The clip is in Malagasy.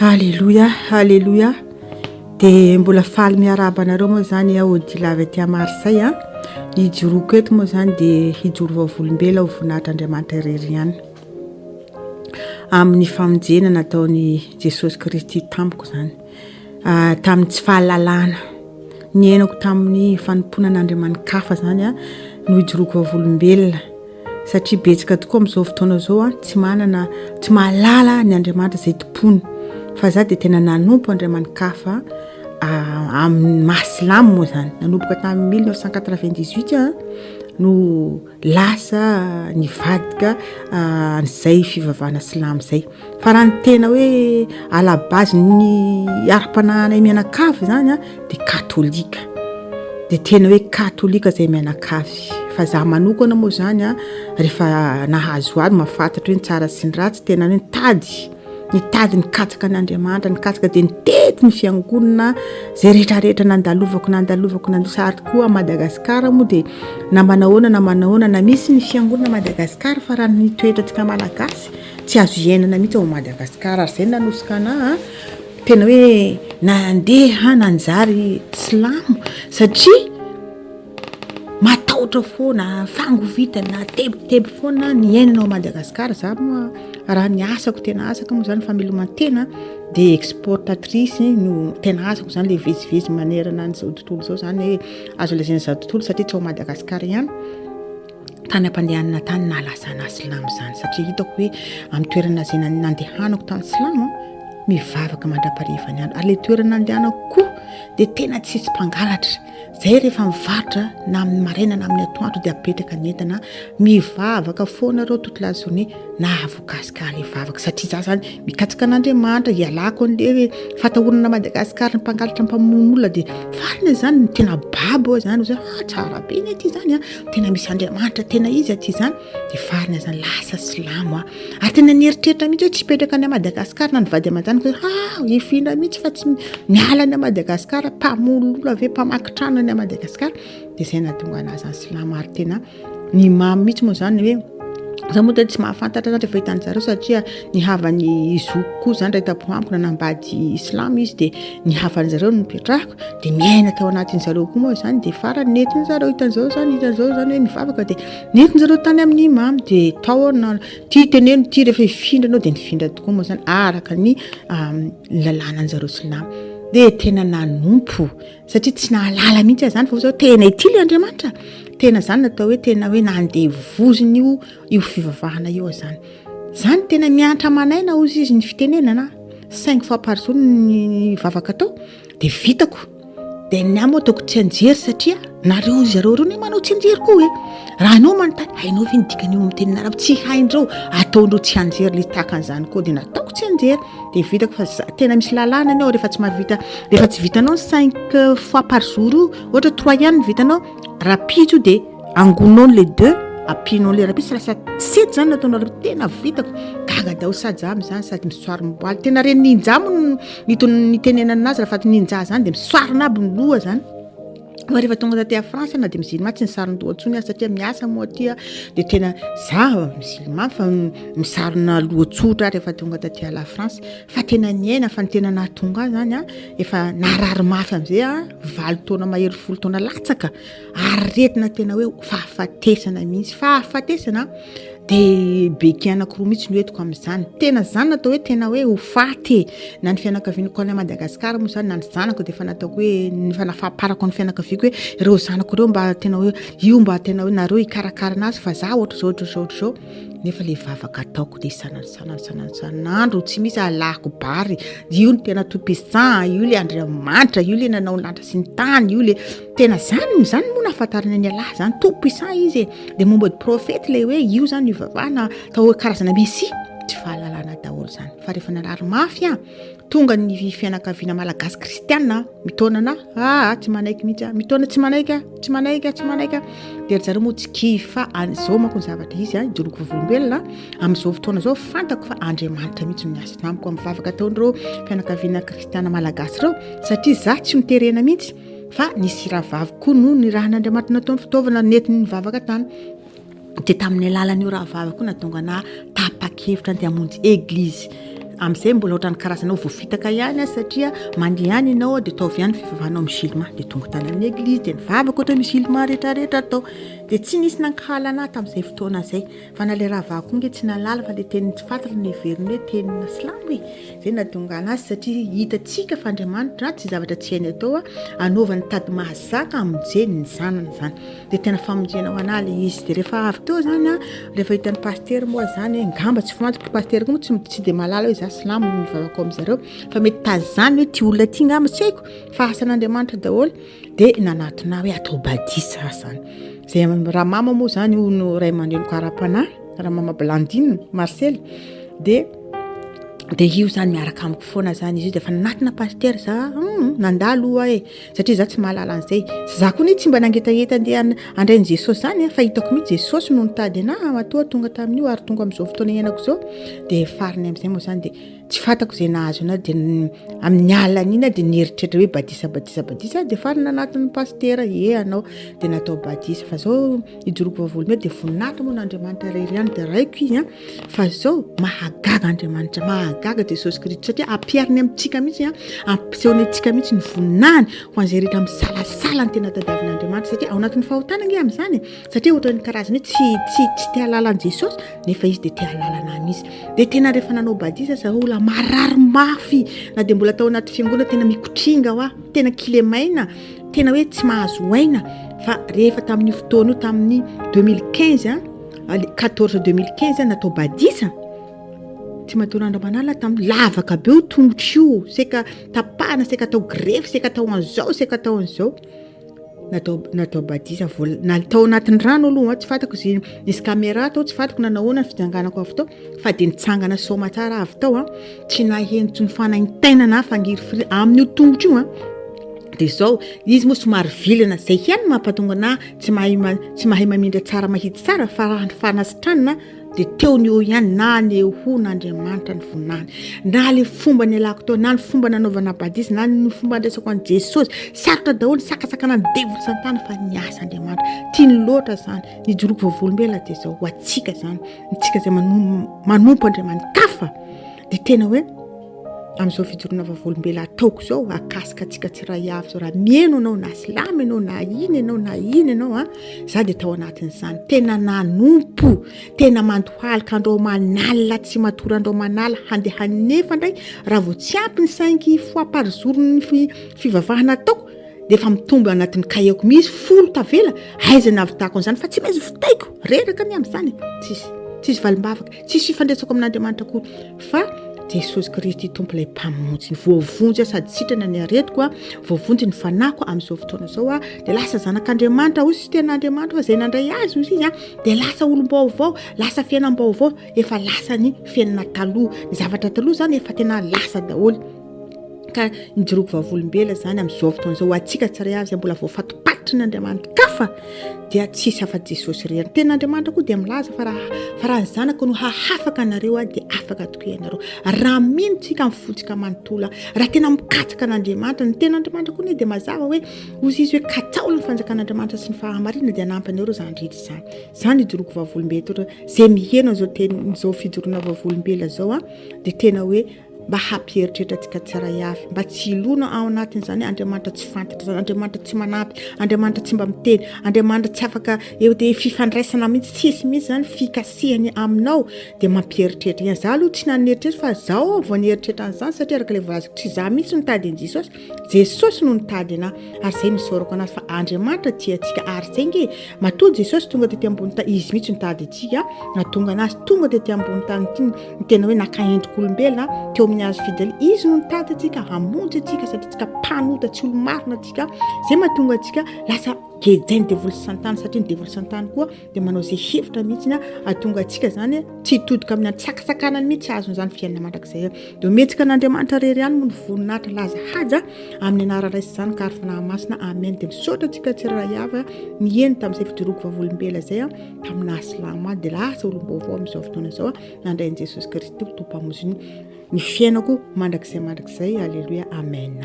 Aleloia, aleloia. Dia mbola faly miarahaba anareo moa izany aho Odile avy aty Marseille a. Ny hijoroako eto moa izany dia hijoro vavolombelona ho voninahitr'Andriamanitra irery ihany. Amin'ny famonjena nataon'i Jesosy Kristy tamiko izany. Ah, tamin'ny tsy fahalalana niainako tamin'ny fanompoana an'Andriamani-kafa izany a, no hijoroako vavolombelona. Satria betsaka tokoa amin'izao fotoana izao an, tsy manana, tsy mahalala ny Andriamanitra izay tompoiny. Fa za dia tena nanompo Andriamani-kafa amin'ny maha silamo moa izany. Nanomboka tamin'ny 1998 aho no lasa nivadika an'izay fivavahana silamo izay. Fa raha ny tena hoe à la base ny ara-panahinay mianakavy izany an, dia katolika. Dia tena hoe katolika izay mianakavy. Fa za manokana moa izany an, rehefa nahazo ahy mahafantatra hoe ny tsara sy ny ratsy, tena hoe nitady, nitady nikatsaka an'Andriamanitra, nikatsaka dia nitety ny fiangonana izay rehetrarehetra nandalovako, nandalovako, nandosa ary koa Madagasikara moa dia na manahoana na manahoana na misy ny fiangonana Madagasikara fa raha ny toetrantsika malagasy tsy azo iainana mihitsy ao Madagasikara ary izay no nanosika anah tena hoe nandeha nanjary silamo satria matahotra foana, fangovitana, tebiteby foana ny iainana ao Madagasikara, za moa raha ny asako tena asako moa zany fameloman-tena de exportatrice no tena asako zany le mivezivezy manerana an'izao tontolo izao zany hoe azo lazaina izao tontolo satria tsy ao Madagasikara ihany. Tany am-pandehanana tany nahalasa anah silamo izany satria hitako hoe amin'ny toerana izay nandehanako tany silamo mivavaka mandra-pariva ny andro ary ilay toerana nandehanako koa dia tena tsisy mpangalatra zay rehefa mivarotra na amin'ny maraina na amin'ny atoandro dia apetraka ny entana mivavaka foana reo toute la journée nahavoakasika ahy ilay vavaka satria za zany mikatsaka an'Andriamanitra hialako an'le hoe fatahorana Madagasikara ny mpangalatra mpamono olona dia farany izany ny tena babo aho zany hoe ah tsara be ny aty zany a tena misy Andriamanitra tena izy aty zany dia farany zany lasa silamo aho ary tena nieritreritra mihitsy hoe tsy hipetraka any Madagasikara na ny vady aman-janako hoe ah hifindra mihitsy fa tsy miala any Madagasikara mpamono olona ve mpamaky trano any Madagasikara dia izay nahatonga anahy zany silamo ary tena Ny imam mihitsy moa zany hoe za moa tsy mahafantatra zany rehefa hitan'ny zareo satria ny havan'ny zokiko koa zany ray tampo amiko nanambady silamo izy de ny havan'ny zareo no nipetrahako de miaina tao anatin'ny zareo koa moa zany de farany nentin'ny zareo hitan'izao zany hitan'izao zany hoe nivavaka de nentin'ny zareo tany amin'ny imam de tao aho na ty teneno ty rehefa hifindra anao de nifindra tokoa moa zany araka ny lalànan'ny zareo silamo de tena nanompo Satria tsy nahalala mihitsy aho zany fa zao tena ity le Andriamanitra, tena zany natao hoe tena hoe nandevoziny io io fivavahana io aho zany. Zany tena miantra aman'aina hozy izy ny fitenenana, cinq fois par jour ny vavaka atao de vitako, de ny ahy moa ataoko tsianjery satria nareo zareo reo ne manao tsianjery koa e, raha anao manontany hainao ve ny dikan'io amin'ny tenin'arabo, tsy haindreo, ataondreo tsianjery le tahaka an'izany koa de nataoko tsianjery. De vitako fa za tena misy lalàna ny ao rehefa tsy mahavita rehefa tsy vitanao ny cinq fois par jour io ohatra trois ihany ny vitanao rapitso de angonao le deux ampianao le rapitso lasa sept zany nataonao rapitso tena vitako gaga daholo sady za am'zany sady misoary miboaly tena reny ninja moa no nitony nitenenana anazy raha faty ninja zany de misoarina aby ny loha zany. Fa rehefa tonga taty à France na dia musulman tsy nisaron-doha intsony aho satria miasa moa aty aho dia tena za musulman fa misarona loha tsotra aho rehefa tonga taty à la France fa tena niaina fa ny tena nahatonga ahy zany a efa narary mafy am'izay aho valo taona mahery folo taona latsaka aretina tena hoe fahafatesana mihitsy fahafatesana De béquille anakiroa mihitsy no entiko amin'izany, tena zany natao hoe tena hoe ho faty e, na ny fianakaviako any Madagascar moa zany na ny zanako de efa nataoko hoe efa nafaparako ny fianakaviako hoe ireo zanako ireo mba tena hoe io mba tena hoe nareo hikarakara anazy fa za ohatr'izao ohatr'izao ohatr'izao, nefa le vavaka ataoko de isan'andro isan'andro isan'andro isan'andro tsy misy alahako bary, io no tena tout puissant, io le Andriamanitra, io le nanao ny lanitra sy ny tany, io le tena zany zany moa nahafantarana an'i Allah zany tout puissant izy e. De momba ny prophète le hoe io zany ivavahana atao hoe karazana messie, tsy fahalalana daholo zany fa rehefa narary mafy aho tonga ny fianakaviana malagasy kristiana mitaona anah aa tsy manaiky mihitsy aho mitaona tsy manaiky aho tsy manaiky aho tsy manaiky aho de ry zareo moa tsy kivy fa zao manko ny zavatra izy a ijoroako vavolombelona amin'izao fotoana izao fantako fa Andriamanitra mihitsy no miasa amiko amin'ny vavaka ataon'ireo fianakaviana kristiana malagasy ireo satria za tsy noterena mihitsy Fa nisy rahavavy koa no nirahan'Andriamanitra nataony fitaovana nentiny nivavaka tany. Dia tamin'ny alalan'io rahavavy koa nahatonga anah tapa-kevitra andeha hamonjy eglizy. Amin'izay mbola ohatran'ny karazana hoe voafitaka ihany aho satria mandeha ihany ianao dia ataovy ihany ny fivavahanao musulman. Dia tonga tany amin'ny eglizy dia nivavaka ohatran'ny musulman rehetrarehetra atao. Dia tsy nisy nankahala anah tamin'izay fotoana izay. Fa na ilay rahavaviko koa nge tsy nahalala fa ilay teniny tsy fantatra no heveriny hoe tenina silamo e. Izay no nahatonga anazy satria hitantsika fa Andriamanitra tsy zavatra tsy hainy atao anaovany tady mahazaka hamonjeny ny zanany izany. Dia tena famonjena ho anah ilay izy. Dia rehefa avy teo izany an, rehefa hitan'ny pasitera moa izany hoe ngamba tsy fantako, pasitera koa moa tsy dia mahalala hoe izaho silamo no mivavaka ao amin'zareo fa mety tazany hoe ity olona ity ngamba tsy haiko fa asan'Andriamanitra daholo. Dia nanatona ahy hoe atao batisa aho izany. Izay ramama moa izany io no ray aman-dreniko ara-panahy, ramama Blandine Marcel, dia dia io izany miaraka amiko foana izany izy io, dia efa nanatona pasitera za, hum nandalo ho'a e, satria za tsy mahalala an'izay, za koa anie tsy mba nangetaheta andeha handray an'i Jesosy izany fa hitako mihitsy Jesosy no nitady anah matoa tonga tamin'io ary tonga amin'izao fotoana iainako izao, dia farany amin'izay moa izany dia Tsy fantako izay nahazo anah dia amin'ny alina iny aho dia nieritreritra hoe batisa batisa batisa dia farany nanaton'ny pasitera ie anao dia natao batisa fa zao ijoroako vavolombelona dia voninahitra moa n'Andriamanitra irery ihany dia raiko izy an fa zao mahagaga Andriamanitra mahagaga Jesosy Kristy satria ampihariny amintsika mihitsy an ampisehony antsika mihitsy ny voninahiny ho an'izay rehetra misalasala ny tena tadiavin'Andriamanitra satria ao anatin'ny fahotana ange amin'izany e satria ohatran'ny karazany hoe tsy tsy tsy te hahalala an'i Jesosy nefa izy dia te hahalala anah mihitsy Dia tena rehefa nanao batisa zareo olona marary mafy na dia mbola tao anaty fiangonana tena mikotringa hoa, tena kilemaina, tena hoe tsy mahazo aina fa rehefa tamin'io fotoana io tamin'ny 2015 an, 14 2015 natao batisa, tsy matory andro aman'alina tamin'ny lavaka be io tongotro io, saika tapahana, saika atao grefy, saika atao an'izao, saika atao an'izao. Natao natao batisa vola na tao anatin'ny rano aloha tsy fantako izy nisy caméra tao tsy fantako nanao ahoana ny fijanganako avy tao fa dia nitsangana soamatsara avy tao an tsy naheno tsy ny fanaintainana aho fangirifiriana amin'io tongotra io an dia zao izy moa somary vilana zay ihany mampatonga anah tsy mahay tsy mahay mamindra tsara mahitsy tsara fa raha ny fanasitranana Dia teo no eo ihany nanehoan'Andriamanitra ny voninahiny. Na ilay fomba nialako teo, na ny fomba nanaovana batisa, na ny fomba andraisako an'i Jesosy. Sarotra daholo ny sakasakana ny devoly satana fa niasa Andriamanitra. Tiany loatra izany. Ny ijoroako vavolombelona dia izao, ho antsika izany, antsika izay manompo Andriamani-kafa dia tena hoe amin'izao fijoroana vavolombelona ataoko izao, ahakasika antsika tsiray avy izao, raha miheno ianao na silamo ianao na ina ianao na ina ianao an, za dia tao anatin'izany, tena nanompo, tena mandohalika andro aman'alina, tsy matory andro aman'alina, handeha hanefa indray, raha vao tsy ampy ny cinq fois par jour ny fivavahana ataoko, dia efa mitombo anatin'ny cahier-ko misy folo tavela, aiza no ahavitako an'izany fa tsy maintsy vitaiko, reraka anie amin'izany e, tsisy, tsisy valim-bavaka, tsisy fifandraisako amin'Andriamanitra akory, fa Jesosy Kristy Tompo ilay Mpamonjy, voavonjy aho sady sitrana ny aretiko, voavonjy ny fanahiko amin'izao fotoana izao aho, dia lasa zanak'Andriamanitra, hoy izy tena Andriamanitra fa izay nandray azy hoy izy dia lasa olom-baovao, lasa fiainam-baovao, efa lasa ny fiainana taloha, ny zavatra taloha izany efa tena lasa daholo. Ka nijoroako vavolombelona izany amin'izao fotoana izao ho antsika tsirairay avy izay mbola voafatopatotry ny Andriamani-kafa dia tsisy afa-tsy Jesosy irery. Ny tenin'Andriamanitra koa dia milaza fa raha fa raha ny Zanako no hahafaka anareo dia afaka tokoa ianareo. Raha mino tsika amin'ny fontsika manontolo, raha tena mikatsaka an'Andriamanitra, ny tenin'Andriamanitra koa anie dia mazava hoe hozy izy hoe katsaho ny fanjakan'Andriamanitra sy ny fahamarinana dia hanampy anareo izany rehetra izany. Izany ijoroako vavolombelona izay miheno an'izao teny izao fijoroana vavolombelona izao dia tena hoe mba hampieritreritra antsika tsiray avy, mba tsy hilona ao anatin'izany hoe Andriamanitra tsy fantatra izany, Andriamanitra tsy manampy, Andriamanitra tsy mba miteny, Andriamanitra tsy afaka eo dia fifandraisana mihitsy, tsisy mihitsy izany fikasihany aminao dia mampieritreritra ihany. Za aloha tsy naneritreritra fa zao aho vao nieritreritra an'izany satria araka ilay voalazako tsy za mihitsy no nitady an'i Jesosy, Jesosy no nitady anah ary zay no isaorako anazy fa Andriamanitra tia antsika ary zay nge matoa Jesosy tonga tety ambony tany izy mihitsy nitady antsika nahatonga anazy tonga tety ambony tany ity ny tena hoe naka endrik'olombelona teo amin'ny hazo fijaliana izy no nitady antsika hamonjy antsika satria tsika mpanota tsy olo-marina antsika zay mahatonga antsika lasa gejain'ny devoly sy santana satria ny devoly santana koa dia manao izay hevitra mihitsy hahatonga antsika izany tsy hitodika amin'ny antsakatsakanany mihitsy tsy azon'izany fiainana mandrakizay dia omentsika an'Andriamanitra irery ihany moa ny voninahitra laza haja amin'ny anaran'ny Ray sy Zanaka ary Fanahy Masina amen dia misaotra antsika tsirairay avy niheno tamin'izay fijoroako vavolombelona izay tamin'ny naha silamo ahy dia lasa olom-baovao amin'izao fotoana izao nandray an'i Jesosy Kristy ho Tompo Mpamonjy ny fiainako mandrakizay mandrakizay aleloia amen.